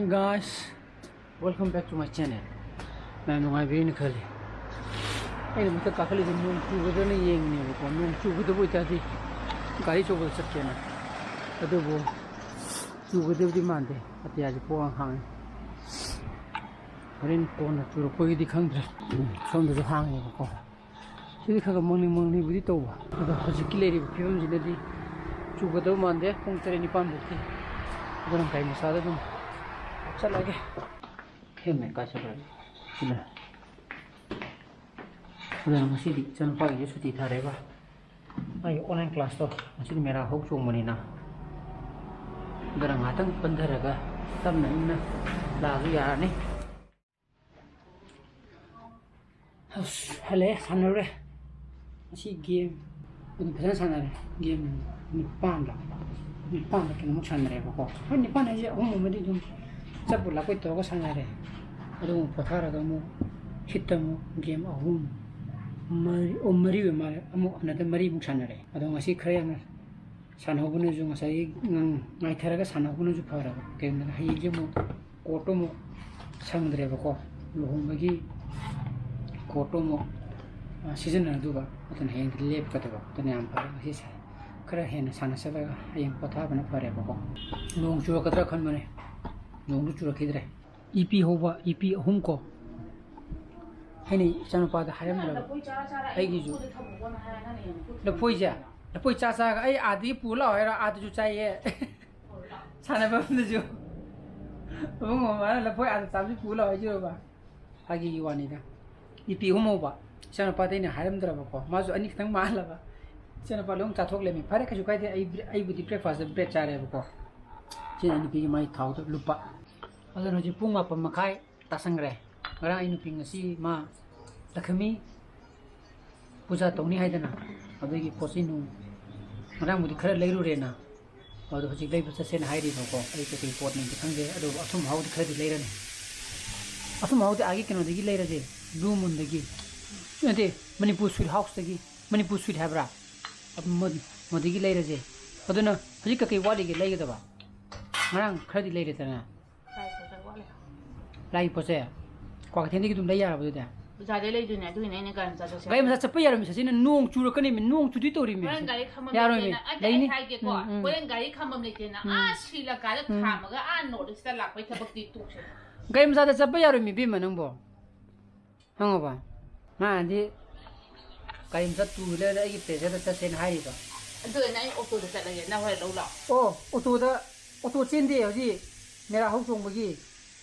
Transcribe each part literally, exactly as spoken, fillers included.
Guys, welcome back to my channel. ꯃꯌꯥꯝ ꯅꯨꯡꯉꯥꯏꯕꯤꯔꯤꯅ ꯈꯜꯂꯤ꯫ ꯑꯩꯅ ꯃꯊꯛ ꯀꯥꯈꯠꯂꯤꯁꯦ ꯅꯣꯡ ꯆꯨꯒꯗ꯭ꯔꯅ ꯌꯦꯡꯉꯤꯅꯦꯕꯀꯣ꯫ ꯅꯣꯡ ꯆꯨꯒꯗꯕ ꯑꯣꯏꯇꯥꯔꯗꯤ ꯒꯥꯔꯤ ꯑꯆꯧꯕꯗ ꯆꯠꯀꯦꯅ꯫ ꯑꯗꯨꯕꯨ ꯆꯨꯒꯗꯕꯗꯤ ꯃꯥꯟꯗꯦ꯫ ꯑꯇꯤꯌꯥꯁꯦ ꯄꯣꯡ ꯍꯥꯡꯉꯤ꯫ ꯍꯣꯔꯦꯟ ꯀꯣꯟꯅ ꯆꯨꯔꯛꯄꯒꯤꯗꯤ ꯈꯪꯗ꯭ꯔꯦ꯫ ꯎꯝ, ꯁꯣꯝꯗꯁꯨ ꯍꯥꯡꯉꯦꯕꯀꯣ꯫ ꯁꯤꯗꯤ ꯈꯔ ꯈꯔ ꯃꯪꯂꯤ ꯃꯪꯂꯤꯕꯨꯗꯤ ꯇꯧꯕ꯫ ꯑꯗꯣ ꯍꯧꯖꯤꯛꯀꯤ ꯂꯩꯔꯤꯕ ꯐꯤꯕꯝꯁꯤꯗꯗꯤ ꯆꯨꯒꯗꯕ ꯃꯥꯟꯗꯦ꯫ ꯄꯨꯡ ꯇꯔꯦꯠ ꯅꯤꯄꯥꯟ ꯐꯥꯎꯗꯤ꯫ ꯑꯗꯨꯅ ꯒꯥꯔꯤ ꯃꯆꯥꯗ ꯑꯗꯨꯝ ꯆꯠꯂꯒꯦ꯫ ꯍꯦꯜꯃꯦꯠ ꯀꯥꯏ ꯆꯠꯈ꯭ꯔꯒꯦ? ꯁꯤꯗ꯫ ꯑꯗꯨꯅ ꯉꯁꯤꯗꯤ ꯏꯆꯥꯅꯨꯄꯥꯒꯤꯁꯨ ꯁꯨꯇꯤ ꯊꯥꯔꯦꯕ꯫ ꯃꯥꯒꯤ online class ꯇꯣ ꯉꯁꯤꯗꯤ ꯃꯦꯔꯥ ꯍꯧ ꯆꯣꯡꯕꯅꯤꯅ꯫ ꯑꯗꯨꯅ ꯉꯥꯏꯍꯥꯛꯇꯪ ꯄꯟꯊꯔꯒ ꯇꯞꯅ ꯏꯪꯅ ꯂꯥꯛꯑꯁꯨ ꯌꯥꯔꯅꯤ꯫ ꯑꯁ, ꯍꯜꯂꯛꯑꯦ, ꯁꯥꯟꯅꯔꯨꯔꯦ꯫ ꯉꯁꯤ game ꯑꯗꯨꯝ ꯐꯖꯅ ꯁꯥꯟꯅꯔꯦ꯫ Game ꯅꯤꯄꯥꯟꯂ, ꯅꯤꯄꯥꯟꯂ ꯀꯩꯅꯣꯃꯨꯛ ꯁꯥꯟꯅꯔꯦꯕꯀꯣ꯫ ꯍꯣꯏ, ꯅꯤꯄꯥꯟ ꯍꯥꯏꯁꯦ ꯑꯍꯨꯝ ꯑꯃꯗꯤ ꯑꯗꯨꯝ ꯆꯠꯄꯣꯏ ꯂꯥꯛꯄꯣꯏ ꯇꯧꯔꯒ ꯁꯥꯟꯅꯔꯦ꯫ ꯑꯗꯨ ꯑꯃꯨꯛ ꯄꯣꯊꯥꯔꯒ ꯑꯃꯨꯛ ꯍꯤꯠꯇ ꯑꯃꯨꯛ game ꯑꯍꯨꯝ, ꯃꯔꯤ, ꯑꯣ, ꯃꯔꯤ ꯑꯣꯏ ꯃꯥꯜꯂꯦ꯫ ꯑꯃꯨꯛ ꯑꯅꯗ ꯃꯔꯤꯃꯨꯛ ꯁꯥꯟꯅꯔꯦ꯫ ꯑꯗꯣ ꯉꯁꯤ ꯈꯔ ꯌꯥꯝꯅ ꯁꯥꯟꯅꯍꯧꯕꯅꯁꯨ, ꯉꯁꯥꯏꯒꯤ ꯉꯥꯏꯊꯔꯒ ꯁꯥꯟꯅꯍꯧꯕꯅꯁꯨ ꯐꯔꯕ꯫ ꯀꯩꯒꯤꯅꯣꯗ ꯍꯌꯦꯡꯁꯦ ꯑꯃꯨꯛ court ꯇꯣ ꯑꯃꯨꯛ ꯁꯪꯗ꯭ꯔꯦꯕꯀꯣ, ꯂꯨꯍꯣꯡꯕꯒꯤ court ꯇꯣ ꯑꯃꯨꯛ, ꯑ, ꯁꯤꯖꯤꯟꯅꯗꯧꯕ꯫ ꯑꯗꯨꯅ ꯍꯌꯦꯡꯗꯤ ꯂꯦꯞꯀꯗꯕ꯫ ꯑꯗꯨꯅ ꯌꯥꯝ ꯐꯔꯦ ꯉꯁꯤ ꯁꯥꯏ꯫ ꯈꯔ ꯍꯦꯟꯅ ꯁꯥꯟꯅꯁꯤꯜꯂꯒ ꯍꯌꯦꯡ ꯄꯣꯊꯥꯕꯅ ꯐꯔꯦꯕꯀꯣ꯫ ꯅꯣꯡ ꯆꯨꯔꯛꯀꯗ꯭ꯔꯥ ꯈꯟꯕꯅꯦ, ꯅꯣꯡꯗꯨ ꯆꯨꯔꯛꯈꯤꯗ꯭ꯔꯦ꯫ ꯏꯄꯤ ꯍꯧꯕ, ꯏꯄꯤ ꯑꯍꯨꯝ ꯀꯣ꯫ ꯑꯩꯅ ꯏꯆꯥꯅꯨꯄꯥꯗ ꯍꯥꯏꯔꯝꯗ꯭ꯔꯕ? ꯑꯩꯒꯤꯁꯨ ꯂꯐꯣꯏꯁꯦ, ꯂꯐꯣꯏ ꯆꯥ ꯆꯥꯒ ꯑꯩ ꯑꯥꯗꯒꯤ ꯄꯨ ꯂꯥꯛꯑꯣ ꯍꯥꯏꯔꯣ? ꯑꯥꯗꯁꯨ ꯆꯥꯏꯌꯦ꯫ ꯁꯥꯟꯅꯐꯝꯗꯁꯨ꯫ ꯑꯕꯨꯡꯉꯣ ꯃꯥꯅ ꯂꯐꯣꯏ ꯑꯥꯗ ꯆꯥꯕꯁꯨ ꯄꯨ ꯂꯥꯛꯑꯣ ꯍꯥꯏꯖꯔꯕ? ꯐꯥꯒꯤꯒꯤ ꯋꯥꯅꯤꯗ꯫ ꯏꯄꯤ ꯑꯍꯨꯝ ꯍꯧꯕ꯫ ꯏꯆꯥꯅꯨꯄꯥꯗ ꯑꯩꯅ ꯍꯥꯏꯔꯝꯗ꯭ꯔꯕꯀꯣ꯫ ꯃꯥꯁꯨ ꯑꯅꯤ ꯈꯛꯇꯪ ꯃꯥꯜꯂꯕ꯫ ꯏꯆꯥꯅꯨꯄꯥ ꯂꯣꯏ ꯆꯥꯊꯣꯛ ꯂꯩꯔꯝꯃꯦ꯫ ꯐꯔꯦ, ꯀꯩꯁꯨ ꯀꯥꯏꯗꯦ꯫ ꯑꯩ ꯕ꯭ꯔꯦ-, ꯑꯩꯕꯨꯗꯤ breakfast ꯇ bread ꯆꯥꯔꯦꯕꯀꯣ꯫ ꯁꯤꯅ ꯅꯨꯄꯤꯒꯤ ꯃꯥꯒꯤ ꯊꯥꯎꯗ ꯂꯨꯞꯄ꯫ ꯑꯗꯨꯅ ꯍꯧꯖꯤꯛ ꯄꯨꯡ ꯃꯥꯄꯟ ꯃꯈꯥꯏ ꯇꯥꯁꯟꯈ꯭ꯔꯦ꯫ ꯉꯔꯥꯡ ꯑꯩ ꯅꯨꯄꯤ ꯉꯁꯤ ꯃꯥ ꯂꯛꯈꯃꯤ ꯄꯨꯖꯥ ꯇꯧꯅꯤ ꯍꯥꯏꯗꯅ ꯑꯗꯨꯒꯤ ꯄꯣꯠ ꯆꯩ ꯅꯨꯡ ꯉꯔꯥꯡꯕꯨꯗꯤ ꯈꯔ ꯂꯩꯔꯨꯔꯦꯅ꯫ ꯑꯗꯣ ꯍꯧꯖꯤꯛ ꯂꯩꯕ ꯆꯠꯁꯦꯅ ꯍꯥꯏꯔꯤꯕꯀꯣ꯫ ꯑꯩ ꯀꯩꯀꯩ ꯄꯣꯠꯅꯣꯗꯤ ꯈꯪꯗꯦ, ꯑꯗꯨꯕꯨ ꯑꯊꯨꯝ ꯑꯍꯥꯎꯗꯤ ꯈꯔꯗꯤ ꯂꯩꯔꯅꯤ꯫ ꯑꯊꯨꯝ ꯑꯍꯥꯎꯗꯤ ꯑꯥꯒꯤ ꯀꯩꯅꯣꯗꯒꯤ ꯂꯩꯔꯁꯦ, Blue Moon ꯗꯒꯤ꯫ ꯅꯠꯇꯦ, ꯃꯅꯤꯄꯨꯔ Sweet House ꯇꯒꯤ, ꯃꯅꯤꯄꯨꯔ Sweet ꯍꯥꯏꯕ꯭ꯔꯥ? ꯑꯗꯨ ꯃ-, ꯃꯗꯒꯤ ꯂꯩꯔꯁꯦ꯫ ꯑꯗꯨꯅ ꯍꯧꯖꯤꯛ ꯀꯩꯀꯩ ꯋꯥꯠꯂꯤꯒꯦ ꯂꯩꯒꯗꯕ? ꯉꯔꯥꯡ ꯈꯔꯗꯤ ꯂꯩꯔꯦꯗꯅ꯫ ꯂꯥꯛꯏ ꯄꯣꯠꯁꯦ ꯀ꯭ꯋꯥꯀꯩꯊꯦꯜꯗꯒꯤ ꯑꯗꯨꯝ ꯂꯩ ꯌꯥꯔꯕ ꯑꯗꯨꯗꯤ? ꯕꯖꯥꯔꯗꯩ ꯂꯩꯗꯣꯏꯅꯦ, ꯑꯗꯨꯒꯤꯅꯦ ꯑꯩꯅ ꯒꯥꯔꯤ ꯃꯆꯥ ꯆꯠꯁꯦ ꯒꯥꯔꯤ ꯃꯆꯥ ꯆꯠꯄ ꯌꯥꯔꯣꯏꯃꯤ, ꯁꯆꯤꯟꯅ ꯅꯣꯡ ꯆꯨꯔꯛꯀꯅꯤꯃꯤ, ꯅꯣꯡ ꯆꯨꯗꯣꯏ ꯇꯧꯔꯤꯃꯤ꯫ ꯍꯣꯔꯦꯟ ꯒꯥꯔꯤ ꯈꯥꯝꯕꯝ ꯌꯥꯔꯣꯏꯃꯤ꯫ ꯂꯩꯇꯦꯅ, ꯑꯗ ꯂꯩꯅꯤ꯫ ꯑꯩ ꯍꯥꯏꯒꯦꯀꯣ, ꯎꯝ, ꯎꯝ꯫ ꯍꯣꯔꯦꯟ ꯒꯥꯔꯤ ꯈꯥꯝꯕꯝ ꯂꯩꯇꯦꯅ, ꯎꯝ꯫ ꯑꯥ ꯁ꯭ꯔꯤꯂꯪꯀꯥꯗ ꯎꯝ꯫ ꯈꯥꯝꯃꯒ ꯑꯥ ꯅꯣꯔꯠ ꯏꯁꯇ ꯂꯥꯛꯄꯩ ꯊꯕꯛꯇꯤ ꯇꯣꯛꯁꯦ꯫ ꯒꯥꯔꯤ ꯃꯆꯥꯗ ꯆꯠꯄ ꯌꯥꯔꯣꯏꯃꯤ ꯏꯕꯦꯝꯃ ꯅꯪꯕꯣ꯫ ꯈꯪꯉꯕ? ꯃꯥꯗꯤ ꯒꯥꯔꯤ ꯃꯆꯥ ꯇꯨ ꯋꯤꯂꯔꯗ ꯑꯩꯒꯤ ꯄ꯭ꯂꯦꯖꯔꯗ ꯆꯠꯁꯦꯅ ꯍꯥꯏꯔꯤꯕ꯫ ꯑꯗꯨ ꯑꯣꯏꯔꯅ ꯑꯩ ꯑꯣꯇꯣꯗ ꯆꯠꯂꯒꯦ, ꯅꯪ ꯍꯣꯔꯦꯟ ꯂꯧ ꯂꯥꯛꯑꯣ꯫ ꯑꯣ, ꯑꯣꯇꯣꯗ, ꯑꯣꯇꯣ ꯆꯦꯟꯗꯦ ꯍꯧꯖꯤꯛ ꯃꯦꯔꯥ ꯍꯧ ꯆꯣꯡꯕꯒꯤ꯫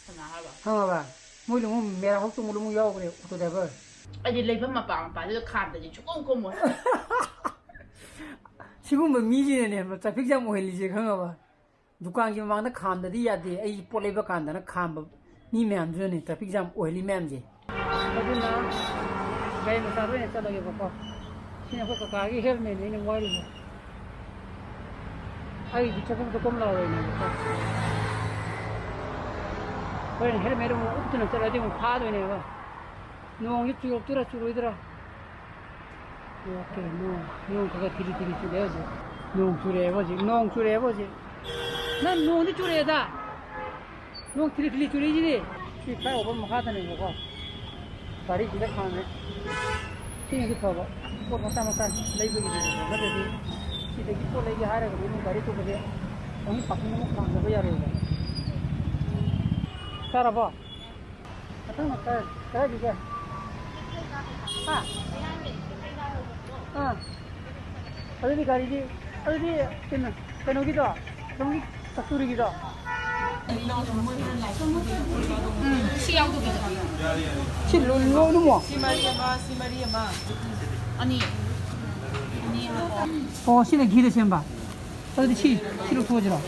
ꯀꯅꯥ ꯍꯥꯏꯕ? ꯈꯪꯉꯕ? ꯃꯣꯏ ꯂꯨꯍꯣꯡ ꯃꯦꯔꯥ ꯍꯧ ꯆꯣꯡꯕ ꯂꯨꯍꯣꯡ ꯌꯥꯎꯈ꯭ꯔꯦ ꯑꯣꯇꯣ ꯗ꯭ꯔꯥꯏꯚꯔ꯫ ꯑꯩꯗꯤ ꯂꯩꯐꯝ ꯃꯄꯥ ꯃꯄꯥꯗꯨꯗ ꯈꯥꯝꯗꯗꯤ ꯁꯨꯡꯀꯨꯝ ꯀꯨꯝꯃꯣꯏ꯫ ꯁꯤꯒꯨꯝꯕ ꯃꯤꯁꯤꯅꯅꯦ ꯇ꯭ꯔꯥꯐꯤꯛ ꯖꯥꯝ ꯑꯣꯏꯍꯜꯂꯤꯁꯦ ꯈꯪꯉꯕ? ꯗꯨꯀꯥꯟꯒꯤ ꯃꯃꯥꯡꯗ ꯈꯥꯝꯗꯗꯤ ꯌꯥꯗꯦ, ꯑꯩ ꯄꯣꯠ ꯂꯩꯕ ꯀꯥꯟꯗꯅ ꯈꯥꯝꯕ ꯃꯤ ꯃꯌꯥꯝꯗꯨꯅꯅꯦ ꯇ꯭ꯔꯥꯐꯤꯛ ꯖꯥꯝ ꯑꯣꯏꯍꯜꯂꯤ ꯃꯌꯥꯝꯁꯦ꯫ ꯑꯗꯨꯅ ꯒꯥꯔꯤ ꯃꯆꯥꯗ ꯑꯣꯏꯅ ꯆꯠꯂꯒꯦꯕꯀꯣ꯫ ꯁꯤꯅ ꯑꯩꯈꯣꯏ ꯀꯀꯥꯒꯤ ꯍꯦꯜꯃꯦꯠꯅꯦ ꯑꯩꯅ ꯋꯥꯏꯔꯤꯁꯦ꯫ ꯑꯩꯒꯤ ꯆꯠꯐꯝ ꯆꯠꯐꯝ ꯂꯥꯎꯔꯣꯏꯅꯦꯕꯀꯣ꯫ ꯍꯣꯔꯦꯟ ꯍꯦꯜꯃꯦꯠ ꯑꯃꯨꯛ ꯎꯞꯇꯨꯅ ꯆꯠꯂꯗꯤ ꯑꯃꯨꯛ ꯐꯥꯗꯣꯏꯅꯦꯕ꯫ ꯅꯣꯡꯁꯤ ꯆꯨꯔꯛꯇꯣꯏꯔꯥ ꯆꯨꯔꯣꯏꯗꯣꯏꯔꯥ? ꯑꯣꯀꯦ, ꯅꯣꯡ, ꯅꯣꯡ ꯈꯔ ꯈꯔ ꯊꯤꯂꯤ ꯊꯤꯂꯤ ꯆꯨꯔꯛꯑꯦ ꯍꯧꯖꯤꯛ꯫ ꯅꯣꯡ ꯆꯨꯔꯛꯑꯦꯕ ꯍꯧꯖꯤꯛ, ꯅꯣꯡ ꯆꯨꯔꯛꯑꯦꯕ ꯍꯧꯖꯤꯛ꯫ ꯅꯪ ꯅꯣꯡꯗꯤ ꯆꯨꯔꯛꯑꯦꯗ꯫ ꯅꯣꯡ ꯊꯤꯂꯤ ꯊꯤꯂꯤ ꯆꯨꯔꯛꯏꯁꯤꯗꯤ꯫ ꯁꯤ ꯐ꯭ꯂꯥꯏꯑꯣꯚꯔ ꯃꯈꯥꯗꯅꯦꯕꯀꯣ꯫ ꯒꯥꯔꯤꯁꯤꯗ ꯈꯥꯝꯃꯦ꯫ ꯁꯤꯅꯗꯤ ꯐꯕ꯫ ꯄꯣꯠ ꯃꯆꯥ ꯃꯆꯥ ꯂꯩꯕꯒꯤꯗꯤ꯫ ꯅꯠꯇ꯭ꯔꯗꯤ ꯁꯤꯗꯒꯤ ꯄꯣꯠ ꯂꯩꯒꯦ ꯍꯥꯏꯔꯒꯗꯤ ꯑꯃꯨꯛ ꯒꯥꯔꯤ ꯑꯇꯣꯞꯄꯁꯦ ꯑꯃꯨꯛ ꯄꯥꯔꯀꯤꯡ ꯑꯃꯨꯛ ꯈꯥꯝꯗꯕ ꯌꯥꯔꯣꯏꯕ꯫ ꯆꯥꯔꯕꯣ? ꯃꯊꯪ ꯀ-, ꯀꯗꯥꯏꯗꯒꯤ? ꯍꯥ? ꯑꯥ꯫ ꯑꯗꯨꯗꯤ ꯒꯥꯔꯤꯗꯤ, ꯑꯗꯨꯗꯤ ꯀꯩꯅꯣ, ꯀꯩꯅꯣꯒꯤꯗꯣ, ꯑꯁꯣꯝꯒꯤ ꯀꯁꯇꯨꯔꯤꯒꯤꯗꯣ? ꯎꯝ, ꯁꯤ ꯌꯥꯎꯗꯕꯤꯗ꯫ ꯁꯤ ꯂꯣꯏ-, ꯂꯣꯏꯅꯃꯛ? ꯁꯤ ꯃꯔꯤ ꯑꯃ, ꯁꯤ ꯃꯔꯤ ꯑꯃ꯫ ꯑꯅꯤ꯫ ꯑꯅꯤ ꯑꯃ꯫ ꯑꯣ, ꯁꯤꯅ ꯘꯤꯗ ꯁꯦꯝꯕ? ꯑꯗꯨꯗꯤ ꯁꯤ, ꯁꯤ ꯂꯧꯊꯣꯛꯑꯁꯤꯔꯣ?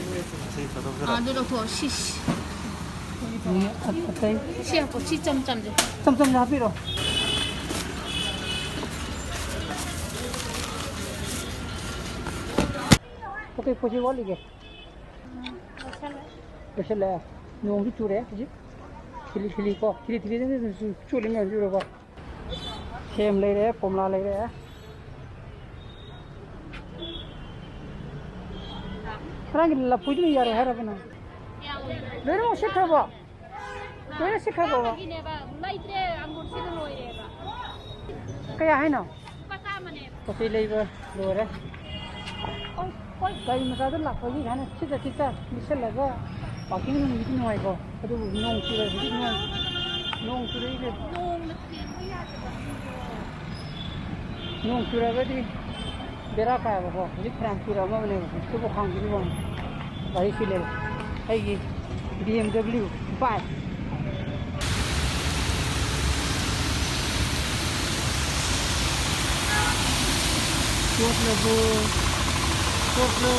ꯑꯥ, ꯑꯗꯨ ꯂꯧꯊꯣꯛꯑꯣ꯫ ꯁꯤ, ꯁꯤ꯫ ꯑꯗꯒꯤ ꯑ-, ꯑꯇꯩ? ꯁꯤ ꯍꯥꯞꯄꯣ꯫ ꯁꯤ ꯆꯝ ꯆꯝꯁꯦ꯫ ꯆꯝ ꯆꯝꯅ ꯍꯥꯞꯄꯤꯔꯣ꯫ ꯀꯩ ꯄꯣꯠ ꯆꯩ ꯋꯥꯠꯂꯤꯒꯦ? ꯂꯣꯏꯁꯜꯂꯦ꯫ ꯅꯣꯡꯁꯨ ꯆꯨꯔꯦ ꯍꯧꯖꯤꯛ꯫ ꯊꯤꯂꯤ ꯊꯤꯂꯤ ꯀꯣ꯫ ꯊꯤꯂꯤ ꯊꯤꯂꯤ ꯆꯨ-, ꯆꯨ-, ꯆꯣꯠꯂꯤ ꯃꯌꯥꯝ ꯆꯨꯔꯀꯣ꯫ ꯁꯦꯝ ꯂꯩꯔꯦ, ꯀꯣꯝꯂꯥ ꯂꯩꯔꯦ꯫ ꯉꯔꯥꯡꯒꯤ ꯂꯐꯣꯏꯗꯨꯅ ꯌꯥꯔꯣꯏ ꯍꯥꯏꯔꯕ ꯅꯪ? ꯂꯣꯏꯅꯃꯛ ꯁꯦꯠꯈ꯭ꯔꯕꯣ? ꯂꯣꯏꯅ ꯁꯤꯠꯈ꯭ꯔꯕꯣ? ꯆꯥꯝꯃꯒꯤꯅꯦꯕ, ꯂꯩꯇ꯭ꯔꯦ, ꯑꯪꯒꯨꯔꯁꯤꯅ ꯂꯣꯏꯔꯦꯕ꯫ ꯀꯌꯥ ꯍꯥꯏꯅꯣ? ꯂꯨꯄꯥ ꯆꯥꯝꯃꯅꯦꯕ꯫ ꯄꯣꯠ ꯆꯩ ꯂꯩꯕ ꯂꯣꯏꯔꯦ꯫ ꯑꯩ, ꯍꯣꯏ, ꯒꯥꯔꯤ ꯃꯆꯥꯗ ꯂꯥꯛꯄꯒꯤ ꯍꯥꯏꯅ ꯁꯤꯠꯇ ꯁꯤꯠꯇ ꯂꯤꯠꯁꯜꯂꯒ parking ꯅꯨꯡꯗꯤ ꯅꯨꯡꯉꯥꯏꯀꯣ, ꯑꯗꯨꯕꯨ ꯅꯣꯡ ꯆꯨꯔꯗꯤ ꯅꯨꯡꯉꯥꯏ-, ꯅꯣꯡ ꯆꯨꯔꯛꯏꯁꯦ꯫ ꯅꯣꯡꯅ ꯊꯦꯡꯕ ꯌꯥꯗꯕ꯫ ꯅꯣꯡ ꯆꯨꯔꯒꯗꯤ ꯕꯦꯔꯥ ꯀꯥꯏꯕꯀꯣ꯫ ꯍꯧꯖꯤꯛ ꯐꯅꯌꯥꯝ ꯆꯨꯔꯛꯑꯝꯃꯕꯅꯦꯕ, ꯍꯧꯖꯤꯛꯇꯕꯨ ꯍꯥꯡꯈꯤꯕ ꯋꯥꯅꯤ꯫ ꯒꯥꯔꯤ ꯁꯤꯜꯂꯦꯕ꯫ ꯑꯩꯒꯤ B M W five꯫ ꯆꯣꯠꯂꯕꯣ? ꯆꯣꯠꯂꯣ?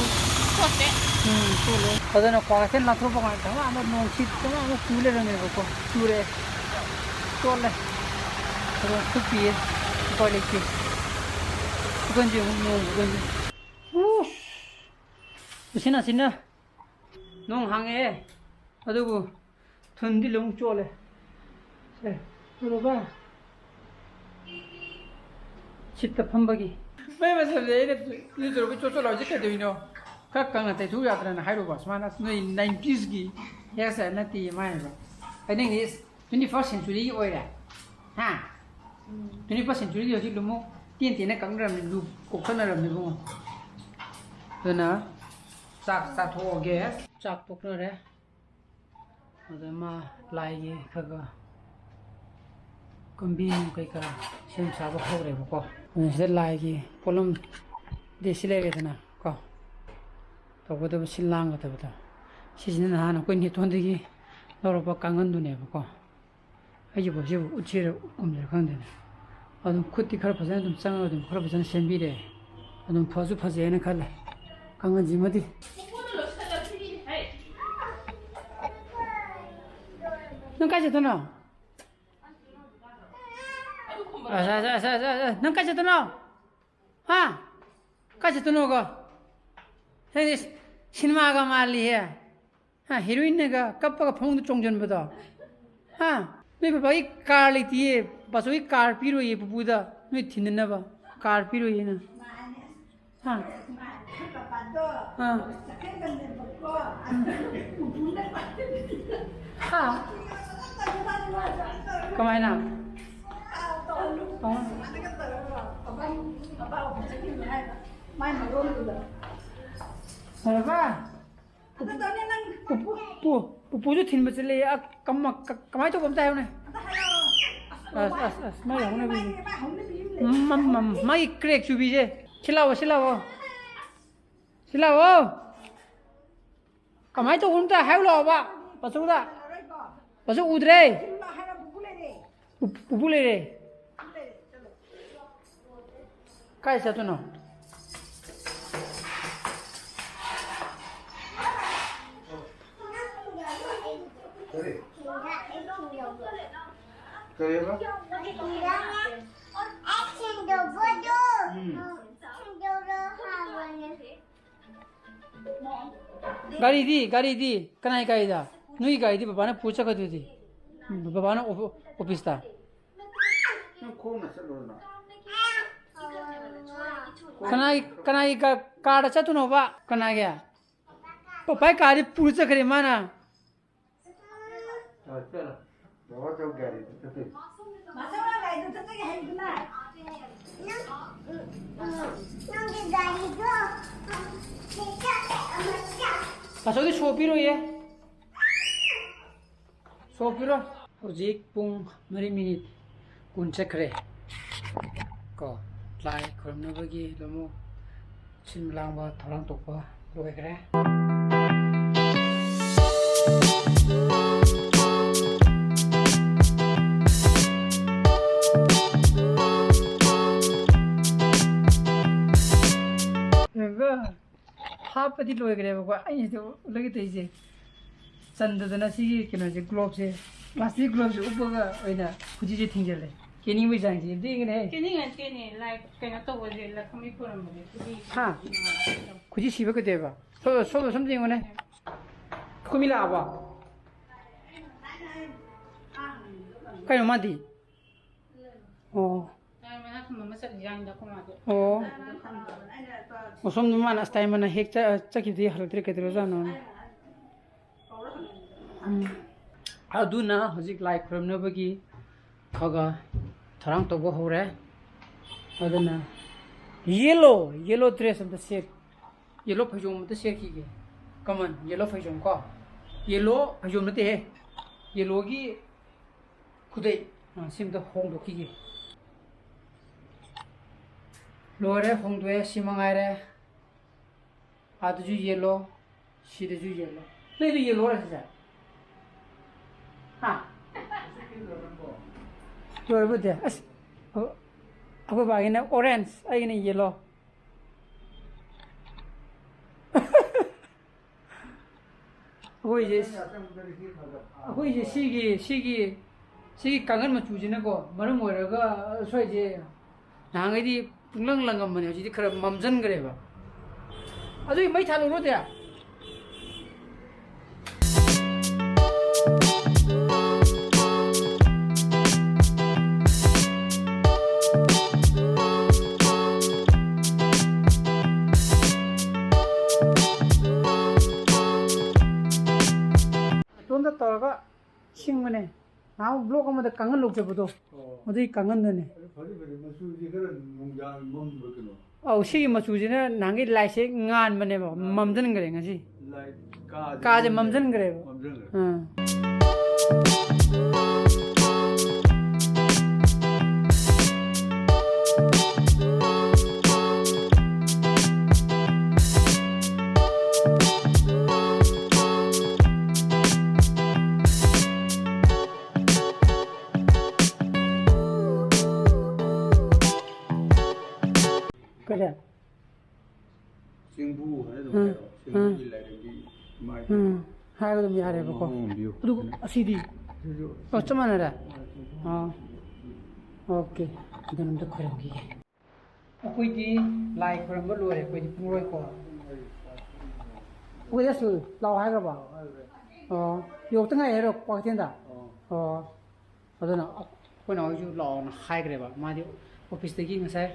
ꯆꯣꯠꯇꯦ꯫ ꯎꯝ, ꯆꯣꯠꯂꯦ꯫ ꯑꯗꯨꯅ ꯀ꯭ꯋꯥꯀꯩꯊꯦꯜ ꯂꯥꯟꯊꯣꯔꯛꯄ ꯀꯥꯟꯗ ꯊꯃ ꯑꯃ ꯅꯣꯡ ꯁꯤꯠ-, ꯊꯃ ꯑꯃ ꯆꯨ ꯂꯩꯔꯝꯃꯦꯕꯀꯣ꯫ ꯆꯨꯔꯛꯑꯦ꯫ ꯆꯣꯠꯂꯦ꯫ ꯑꯗꯣ ꯈꯨꯠ ꯄꯤꯌꯦ꯫ ꯎꯄꯥꯏ ꯂꯩꯇꯦ꯫ ꯈꯨꯀꯟꯁꯦ ꯑꯃꯨꯛ ꯅꯣꯡ ꯈꯨꯀꯟꯁꯦ꯫ ꯎ! ꯎꯆꯤꯟ ꯅꯥꯆꯤꯟꯅ ꯅꯣꯡ ꯍꯥꯡꯉꯛꯑꯦ꯫ ꯑꯗꯨꯕꯨ ꯊꯨꯟꯗꯤ ꯂꯣꯏ ꯆꯣꯠꯂꯦ꯫ ꯁꯦ, ꯎꯔꯕ? ꯁꯤꯠꯇ ꯐꯝꯕꯒꯤ꯫ ꯃꯩ ꯃꯁꯝꯁꯦ ꯑꯩꯅ ꯏꯔꯨꯖꯔꯨꯕꯩ ꯆꯣꯠ ꯆꯣꯠ ꯂꯥꯎꯔꯤꯁꯦ ꯀꯩꯗꯧꯔꯤꯅꯣ? ꯈꯔ ꯀꯪꯅ ꯇꯩꯊꯣꯛ ꯌꯥꯗ꯭ꯔꯅ ꯍꯥꯏꯔꯨꯕ꯫ ꯁꯨꯃꯥꯏꯅ ꯅꯣꯏ nineties ꯀꯤ hair style ꯅꯠꯇꯦ ꯃꯥ ꯍꯥꯏꯕ꯫ ꯍꯥꯏꯅꯤꯡꯉꯤꯁꯦ twenty first century ꯒꯤ ꯑꯣꯏꯔꯦ꯫ ꯍꯥ? Twenty first century ꯒꯤ ꯍꯧꯖꯤꯛ ꯂꯨꯃꯨꯛ ꯇꯦꯟ ꯇꯦꯟꯅ ꯀꯛꯅꯔꯕꯅꯤ, ꯂꯨ ꯀꯣꯛꯊꯅꯔꯕꯅꯤ ꯏꯕꯨꯡꯉꯣ꯫ ꯑꯗꯨꯅ ꯆꯥꯛ ꯆꯥꯊꯣꯛꯑꯒꯦ꯫ ꯆꯥꯛ ꯇꯣꯛꯅꯔꯦ꯫ ꯑꯗ ꯃꯥ ꯂꯥꯏꯒꯤ ꯈꯔ ꯈꯔ ꯀꯣꯝꯕꯤ ꯅꯨꯡ ꯀꯩꯀꯥ ꯁꯦꯝ ꯁꯥꯕ ꯍꯧꯔꯦꯕꯀꯣ꯫ ꯑꯗꯨꯅ ꯁꯤꯗ ꯂꯥꯏꯒꯤ ꯄꯣꯠꯂꯝꯗꯤ ꯁꯤ ꯂꯩꯔꯦꯗꯅ ꯀꯣ, ꯇꯧꯒꯗꯕ ꯁꯤꯜ ꯂꯥꯡꯒꯗꯕꯗꯣ꯫ ꯁꯤꯁꯤꯅ ꯅꯍꯥꯟ ꯑꯩꯈꯣꯏ ꯅꯦꯇꯣꯟꯗꯒꯤ ꯂꯧꯔꯛꯄ ꯀꯥꯡꯒꯟꯗꯨꯅꯦꯕꯀꯣ꯫ ꯑꯩꯁꯤꯕꯨ ꯁꯤꯕꯨ ꯎꯠꯁꯤꯔ ꯎꯠꯀꯨꯝꯁꯤꯔ ꯈꯪꯗꯦꯅꯦ꯫ ꯑꯗꯨꯝ ꯈꯨꯠꯇꯤ ꯈꯔ ꯐꯖꯅ ꯑꯗꯨꯝ ꯆꯪꯉꯒ ꯑꯗꯨꯝ ꯈꯔ ꯐꯖꯅ ꯁꯦꯝꯕꯤꯔꯦ꯫ ꯑꯗꯨꯝ ꯐꯁꯨ ꯐꯖꯩ ꯍꯥꯏꯅ ꯈꯜꯂꯦ꯫ ꯀꯥꯡꯒꯟꯁꯤꯃꯗꯤ꯫ ꯅꯪ ꯀꯥꯏ ꯆꯠꯇꯣꯏꯅꯣ? ꯑꯁ, ꯑꯁ, ꯑꯁ, ꯑꯁ, ꯑꯁ, ꯅꯪ ꯀꯥꯏ ꯆꯠꯇꯣꯏꯅꯣ? ꯍꯥ? ꯀꯥꯏ ꯆꯠꯇꯣꯏꯅꯣꯒꯣ? ꯅꯪꯗꯤ ꯁꯤꯅꯦꯃꯥꯒ ꯃꯥꯜꯂꯤꯍꯦ꯫ ꯍꯥ, heroine ꯅꯒ ꯀꯞꯄꯒ ꯐꯃꯨꯡꯗ ꯆꯣꯡꯖꯟꯕꯗꯣ? ꯍꯥ? ꯅꯣꯏ ꯕꯕꯥꯒꯤ car ꯂꯩꯇꯤꯌꯦ, ꯕꯥꯆꯧꯒꯤ car ꯄꯤꯔꯣꯏꯌꯦ ꯄꯨꯄꯨꯗ, ꯅꯣꯏ ꯊꯤꯟꯅꯅꯕ car ꯄꯤꯔꯣꯏꯌꯦ ꯅꯪ꯫ ꯍꯥ? ꯑꯥ꯫ ꯍꯥ? ꯀꯃꯥꯏꯅ? ꯐꯔꯕ? ꯄꯨꯄꯨ, ꯄꯨꯄꯨꯁꯨ ꯊꯤꯟꯕ ꯆꯠꯂꯦ꯫ ꯑ, ꯀꯃ-, ꯀ-, ꯀꯃꯥꯏꯅ ꯇꯧꯕ ꯑꯝꯇ ꯍꯥꯏꯌꯨꯅꯦ꯫ ꯑꯁ, ꯑꯁ, ꯑꯁ, ꯃꯥꯒꯤ ꯍꯧꯅꯕꯤꯁꯦ꯫ ꯃꯝ, ꯃꯝ, ꯃꯥꯒꯤ crack ꯆꯨꯕꯤꯁꯦ꯫ ꯁꯤ ꯂꯥꯛꯑꯣ, ꯁꯤ ꯂꯥꯛꯑꯣ꯫ ꯁꯤ ꯂꯥꯛꯑꯣ꯫ ꯀꯃꯥꯏꯅ ꯇꯧꯕꯅꯣ ꯑꯝꯇ ꯍꯥꯏꯌꯨ ꯂꯥꯛꯑꯣꯕ꯫ ꯄꯥꯆꯧꯗ꯫ ꯄꯥꯆꯧ ꯎꯗ꯭ꯔꯦ꯫ ꯄꯨ-, ꯄꯨꯄꯨ ꯂꯩꯔꯦ꯫ ꯀꯥꯏ ꯆꯠꯇꯣꯏꯅꯣ? ꯀꯔꯤ? ꯀꯔꯤꯕ? ꯎꯝ꯫ ꯒꯥꯔꯤꯗꯤ, ꯒꯥꯔꯤꯗꯤ ꯀꯅꯥꯒꯤ ꯒꯥꯔꯤꯗ? ꯅꯣꯏꯒꯤ ꯒꯥꯔꯤꯗꯤ ꯕꯕꯥꯅ ꯄꯨ ꯆꯠꯈ꯭ꯔꯗꯨꯗꯤ꯫ ꯎꯝ, ꯕꯕꯥꯅ ꯑꯣꯐ-, ꯑꯣꯐꯤꯁꯇ꯫ ꯅꯪ ꯈꯣꯡꯅ ꯆꯠꯂꯨꯔꯣ ꯅꯪ꯫ ꯀꯅꯥꯒꯤ, ꯀꯅꯥꯒꯤ ꯀ-, ꯀꯥꯔꯗ ꯆꯠꯇꯣꯏꯅꯣꯕ? ꯀꯅꯥꯒꯤ? ꯄꯄꯥꯏ ꯀꯥꯔꯗꯤ ꯄꯨꯔ ꯆꯠꯈ꯭ꯔꯦ ꯃꯥꯅ꯫ ꯑ, ꯆꯠꯂꯣ꯫ ꯕꯕꯥ ꯆꯧ ꯒꯥꯔꯤꯗ ꯆꯠꯇꯣꯏꯅꯤ꯫ ꯃꯥꯆꯧꯅ ꯒꯥꯔꯤꯗ ꯆꯠꯇꯣꯏꯅꯤ ꯍꯥꯏꯕꯗꯨꯅ꯫ ꯅꯪ, ꯎꯝ, ꯎꯝ, ꯅꯪꯒꯤ ꯒꯥꯔꯤꯗꯣ, ꯎꯝ, ꯆꯠ-, ꯑꯃ ꯆꯠ-, ꯃꯥꯆꯧꯗꯤ ꯁꯣ ꯄꯤꯔꯣꯏꯌꯦ꯫ ꯁꯣ ꯄꯤꯔꯣꯏ꯫ ꯍꯧꯖꯤꯛ ꯄꯨꯡ ꯃꯔꯤ ꯃꯤꯅꯤꯠ ꯀꯨꯟ ꯆꯠꯈ꯭ꯔꯦ꯫ ꯀꯣ, ꯂꯥꯏ ꯈꯨꯔꯨꯝꯅꯕꯒꯤ ꯂꯨꯍꯣꯡ ꯁꯤꯟ ꯂꯥꯡꯕ ꯊꯧꯔꯥꯡ ꯇꯧꯕ ꯂꯣꯏꯈ꯭ꯔꯦ꯫ ꯍꯥꯞꯄꯗꯤ ꯂꯣꯏꯈ꯭ꯔꯦꯕꯀꯣ꯫ ꯑꯩꯅ ꯁꯤꯗ ꯎꯠꯂꯒꯦ ꯇꯧꯔꯤꯁꯦ꯫ ꯆꯟꯗꯗꯅ ꯁꯤꯒꯤ ꯀꯩꯅꯣꯁꯦ, ꯒ꯭ꯂꯣꯞꯁꯦ, ꯄ꯭ꯂꯥꯁꯇꯤꯛ ꯒ꯭ꯂꯣꯞꯁꯦ ꯎꯞꯄꯒ ꯑꯣꯏꯅ ꯈꯨꯖꯤꯁꯦ ꯊꯤꯡꯖꯤꯜꯂꯦ꯫ ꯀꯦꯅꯤꯡꯕꯩ ꯆꯥꯡꯁꯦ ꯌꯦꯡꯉꯨꯅꯦꯍꯦ꯫ ꯀꯦꯅꯤꯡꯉꯥꯏ ꯀꯦꯅꯤ, ꯂꯥꯏ ꯀꯩꯅꯣ ꯇꯧꯕꯁꯦ, ꯂꯥꯏꯈꯨꯝꯕꯤ ꯈꯨꯔꯝꯕꯁꯦ ꯈꯨꯖꯤ ꯍꯥ? ꯈꯨꯖꯤ ꯁꯤꯕ ꯀꯩꯗꯧꯋꯦꯕ? ꯁꯣꯝꯗ, ꯁꯣꯝꯗ, ꯁꯣꯝꯗ ꯌꯦꯡꯉꯨꯅꯦ꯫ ꯑꯩꯈꯣꯏ ꯃꯤ ꯂꯥꯛꯑꯕꯣ? ꯀꯩꯅꯣ ꯃꯥꯗꯤ? ꯑꯣ꯫ ꯃꯅꯥꯛ ꯈꯨꯝꯕ ꯑꯃ ꯆꯠꯂꯤꯖꯥꯠꯅꯤꯗ ꯑꯩꯈꯣꯏ ꯃꯥꯗꯣ꯫ ꯑꯣ꯫ ꯑꯗꯨꯗ ꯈꯪꯗꯕ꯫ ꯑꯣ, ꯁꯣꯝꯗ ꯃꯥꯅ ꯑꯁ ꯇꯥꯏꯃꯅ ꯍꯦꯛ ꯆ-, ꯆꯠꯈꯤꯕꯗꯒꯤ ꯍꯜꯂꯛꯇ꯭ꯔꯦ, ꯀꯩꯗꯧꯔꯖꯥꯠꯅꯣ? ꯎꯝ꯫ ꯑꯗꯨꯅ ꯍꯧꯖꯤꯛ ꯂꯥꯏ ꯈꯨꯔꯨꯝꯅꯕꯒꯤ ꯈꯔ ꯈꯔ ꯊꯧꯔꯥꯡ ꯇꯧꯕ ꯍꯧꯔꯦ꯫ ꯑꯗꯨꯅ yellow, yellow dress ꯑꯝꯇ ꯁꯦꯠ-, yellow ꯐꯩꯖꯣꯝ ꯑꯝꯇ ꯁꯦꯠꯈꯤꯒꯦ꯫ Come on, yellow ꯐꯩꯖꯣꯝ ꯀꯣ, yellow ꯐꯩꯖꯣꯝ ꯅꯠꯇꯦꯍꯦ, yellowꯒꯤ ꯈꯨꯗꯩ, ꯑ, ꯁꯤꯝꯇ ꯍꯣꯡꯗꯣꯛꯈꯤꯒꯦ꯫ ꯂꯣꯏꯔꯦ, ꯍꯣꯡꯗꯣꯛꯑꯦ, ꯁꯤ ꯃꯉꯥꯏꯔꯦ꯫ ꯑꯥꯗꯁꯨ yellow, ꯁꯤꯗꯁꯨ yellow꯫ ꯅꯣꯏꯗꯨ yellowꯔ ꯁꯤꯁꯦ? ꯍꯥ? ꯂꯣꯏꯔꯕꯗꯤ? ꯑꯁ, ꯑ-, ꯑꯩꯈꯣꯏ ꯕꯥꯒꯤꯅ orange, ꯑꯩꯒꯤꯅ yellow꯫ ꯑꯩꯈꯣꯏꯁꯦ, ꯑꯩꯈꯣꯏꯁꯦ ꯁꯤꯒꯤ, ꯁꯤꯒꯤ, ꯁꯤꯒꯤ ꯀꯥꯡꯈꯟ ꯃꯆꯨꯁꯤꯅꯀꯣ ꯃꯔꯝ ꯑꯣꯏꯔꯒ ꯁ꯭ꯋꯥꯏꯁꯦ ꯅꯍꯥꯟꯈꯩꯗꯤ ꯄꯨꯡꯂꯪ ꯂꯪꯉꯝꯕꯅꯦ, ꯍꯧꯖꯤꯛꯇꯤ ꯈꯔ ꯃꯝꯁꯤꯟꯈ꯭ꯔꯦꯕ꯫ ꯑꯗꯨꯒꯤ ꯃꯩ ꯊꯥꯜꯂꯨꯔꯣꯗꯤ꯫ ꯑꯗꯣꯝꯗ ꯇꯧꯔꯒ ꯁꯤꯡꯕꯅꯦ꯫ ꯅꯍꯥꯟꯃꯨꯛ vlog ꯑꯃꯗ ꯀꯥꯡꯍꯟ ꯂꯧꯖꯕꯗꯣ, ꯑꯣ꯫ ꯑꯗꯨꯒꯤ ꯀꯥꯡꯍꯟꯗꯨꯅꯦ꯫ ꯑꯗꯨ ꯐꯗꯤ ꯐꯖꯩ꯫ ꯃꯆꯨꯗꯤ ꯈꯔ ꯅꯨꯡꯗꯥꯡ ꯃꯝꯕ ꯀꯩꯅꯣ꯫ ꯑꯧ, ꯁꯤꯒꯤ ꯃꯆꯨꯁꯤꯅ ꯅꯍꯥꯟꯒꯤ ꯂꯥꯏꯠꯁꯦ ꯉꯥꯟꯕꯅꯦꯕ, ꯉꯥꯟꯕ꯫ ꯃꯝꯁꯤꯟꯈ꯭ꯔꯦ ꯉꯁꯤ꯫ ꯂꯥꯏꯠ ꯀꯥꯁꯦ ꯀꯥꯁꯦ ꯃꯝꯁꯤꯟꯈ꯭ꯔꯦ꯫ ꯃꯝꯁꯤꯟꯈ꯭ꯔꯦꯕ꯫ ꯃꯝꯁꯤꯟꯈ꯭ꯔꯦ꯫ ꯑꯥ꯫ ꯀꯔꯤ? ꯆꯦꯡꯕꯨ ꯍꯥꯏꯅ ꯑꯗꯨꯝ ꯎꯝ, ꯍꯥꯏꯔꯣ꯫ ꯎꯝ꯫ ꯆꯦꯡꯕꯨꯒꯤ ꯂꯥꯏꯔꯦꯝꯕꯤ ꯏꯃꯥ ꯏꯕꯦꯝꯃ꯫ ꯎꯝ, ꯍꯥꯏꯕ ꯑꯗꯨꯝ ꯌꯥꯔꯦꯕꯀꯣ꯫ ꯑꯃ ꯑꯣꯟꯕꯤꯌꯨ꯫ ꯑꯗꯨꯒ ꯑꯁꯤꯗꯤ? ꯑꯗꯨꯁꯨ ꯑꯣ, ꯆꯞ ꯃꯥꯟꯅꯔꯦ? ꯑꯥ, ꯑꯣꯀꯦ꯫ ꯑꯗꯨꯅ ꯑꯝꯇ ꯈꯣꯏꯔꯝꯈꯤꯒꯦ꯫ ꯑꯩꯈꯣꯏꯗꯤ ꯂꯥꯏ ꯈꯣꯏꯔꯝꯕ ꯂꯣꯏꯔꯦ, ꯑꯩꯈꯣꯏꯗꯤ ꯄꯨꯡꯂꯣꯏꯀꯣ꯫ ꯑꯩꯈꯣꯏꯗꯤ ꯑꯁ ꯂꯥꯛꯑꯣ ꯍꯥꯏꯈ꯭ꯔꯕꯣ? ꯑꯣ, ꯌꯧꯔꯛꯇ ꯉꯥꯏꯔꯤ ꯍꯥꯏꯔꯣ ꯀ꯭ꯋꯥꯀꯩꯊꯦꯜꯗ? ꯑꯣ꯫ ꯑꯗꯨꯅ ꯑꯩꯈꯣꯏ ꯅꯥꯎꯁꯨ ꯂꯥꯛꯑꯣꯅ ꯍꯥꯏꯈ꯭ꯔꯦꯕ, ꯃꯥꯗꯤ ꯑꯣꯐꯤꯁꯇꯒꯤ ꯉꯁꯥꯏ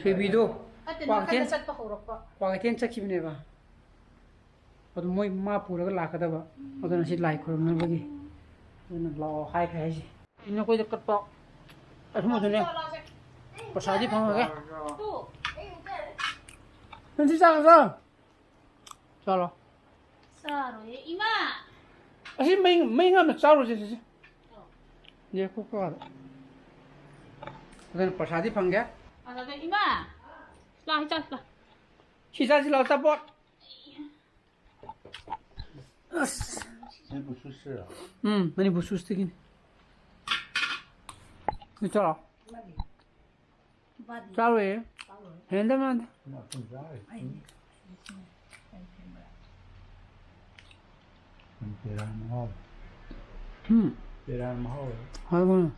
ꯊꯣꯏꯕꯤꯗꯣ ꯅꯠꯇꯦ, ꯀ꯭ꯋꯥꯀꯩꯊꯦꯜ, ꯅꯥꯀꯟꯗ ꯆꯠꯄ ꯍꯧꯔꯛꯄ꯫ ꯀ꯭ꯋꯥꯀꯩꯊꯦꯜ ꯆꯠꯈꯤꯕꯅꯦꯕ꯫ ꯑꯗꯨ ꯃꯣꯏ ꯃꯥ ꯄꯨꯔꯒ ꯂꯥꯛꯀꯗꯕ꯫ ꯑꯗꯨꯅ ꯁꯤ ꯂꯥꯏ ꯈꯨꯔꯨꯝꯅꯕꯒꯤ ꯑꯗꯨꯅ ꯂꯥꯛꯑꯣ ꯍꯥꯏꯈ꯭ꯔꯦ ꯍꯥꯏꯁꯦ꯫ ꯏꯅꯦ ꯑꯩꯈꯣꯏꯗ ꯀꯠꯄ ꯑꯊꯨꯝꯕꯗꯨꯅꯦ꯫ ꯄꯩꯁꯥꯗꯤ ꯐꯪꯉꯒꯦ꯫ ꯅꯪ ꯁꯤ ꯆꯥꯒꯗ꯭ꯔꯣ? ꯆꯥꯔꯣ꯫ ꯆꯥꯔꯣꯏꯌꯦ, ꯏꯃꯥ꯫ ꯑꯁꯤ ꯃꯩ, ꯃꯩ ꯉꯥꯝꯅ ꯆꯥꯔꯨꯁꯦ ꯁꯤꯁꯦ꯫ ꯌꯦ, ꯀꯣꯛ ꯀꯣꯛ꯫ ꯑꯗꯨꯅ ꯄꯩꯁꯥꯗꯤ ꯐꯪꯒꯦ꯫ ꯑꯗꯨꯗ ꯏꯃꯥ꯫ ꯂꯥꯛꯑꯣ, ꯆꯥꯁꯤ ꯂꯥꯛꯑꯣ꯫ ꯁꯤ ꯆꯥꯁꯤ ꯂꯥꯛꯑꯣ, ꯑꯆꯥꯄꯣꯠ꯫ ꯑꯁ꯫ ꯁꯤ ꯕꯨꯁꯨꯁꯤꯔꯣ? ꯎꯝ, ꯃꯅꯤꯄꯨꯔ ꯁꯨꯁꯇꯒꯤꯅꯤ꯫ ꯁꯤ ꯆꯥꯔꯣ꯫ ꯆꯥꯔꯣꯏꯌꯦ꯫ ꯍꯦꯟꯗ ꯃꯥꯟꯗꯦ꯫ ꯄꯦꯔꯥ ꯃꯍꯥꯎ꯫ ꯎꯝ꯫ ꯄꯦꯔꯥ ꯃꯍꯥꯎ꯫ ꯍꯥꯎꯕꯅꯦ꯫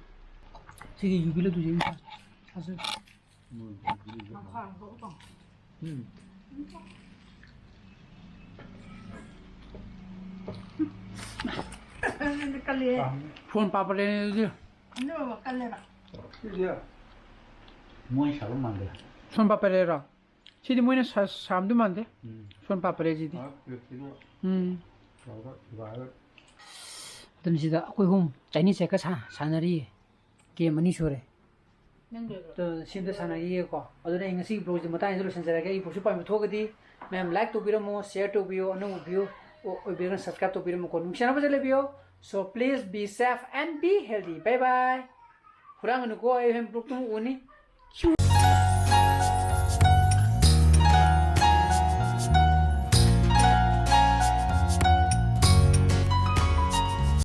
ꯁꯤꯒꯤ ꯌꯨꯕꯤ ꯂꯗꯨꯁꯦ ꯑꯩꯅ ꯆꯥꯖꯒꯦ꯫ ꯎꯝ꯫ ꯀꯜꯂꯦ꯫ ꯁꯣꯟ ꯄꯥꯄ꯭ꯔꯦꯅꯦ ꯑꯗꯨꯗꯤ꯫ ꯑꯗꯨꯒ ꯀꯜꯂꯦꯕ꯫ ꯁꯤꯁꯦ ꯃꯣꯏ ꯁꯥꯕ ꯃꯥꯟꯗꯦ꯫ ꯁꯣꯟ ꯄꯥꯄ꯭ꯔꯦꯔꯣ? ꯁꯤꯗꯤ ꯃꯣꯏꯅ ꯁꯥ-, ꯁꯥꯕꯗꯨ ꯃꯥꯟꯗꯦ꯫ ꯎꯝ꯫ ꯁꯣꯟ ꯄꯥꯄ꯭ꯔꯦꯁꯤꯗꯤ꯫ ꯑꯥ, ꯄ꯭ꯂꯦꯠꯁꯤꯗ ꯎꯝ꯫ ꯇꯧꯔꯒ ꯊꯨꯒꯥꯏꯔꯒ꯫ ꯃꯇꯝꯁꯤꯗ ꯑꯩꯈꯣꯏ ꯑꯍꯨꯝ Chinese checker ꯁꯥ-, ꯁꯥꯟꯅꯔꯤꯌꯦ꯫ Game ꯑꯅꯤ ꯁꯨꯔꯦ꯫ ꯅꯪ ꯂꯣꯏꯕ꯭ꯔꯣ? ꯑꯗꯣ ꯁꯤꯝꯇ ꯁꯥꯟꯅꯈꯤꯒꯦꯀꯣ꯫ ꯑꯗꯨꯅ ꯑꯩ ꯉꯁꯤꯒꯤ vlogꯁꯦ ꯃꯇꯥꯡꯁꯤꯗ ꯂꯣꯏꯁꯤꯟꯖꯔꯒꯦ꯫ ꯑꯩ vlogꯁꯦ ꯄꯥꯝꯕ ꯊꯣꯛꯑꯒꯗꯤ ꯃꯌꯥꯝ like ꯇꯧꯕꯤꯔꯝꯃꯣ, share ꯇꯧꯕꯤꯌꯣ, ꯑꯅꯧꯕ view ꯑꯣ-, ꯑꯣꯏꯕꯤꯔꯒꯅ subscribe ꯇꯧꯕꯤꯔꯝꯃꯨꯀꯣ꯫ ꯅꯨꯡꯁꯤꯅꯕꯁꯦ ꯂꯩꯕꯤꯌꯣ꯫ So please be safe and be healthy. Bye bye. ꯍꯨꯔꯥꯟꯒꯅꯨꯀꯣ, ꯑꯩ ꯍꯣꯔꯦꯟ vlogꯇ ꯑꯃꯨꯛ ꯎꯅꯤ꯫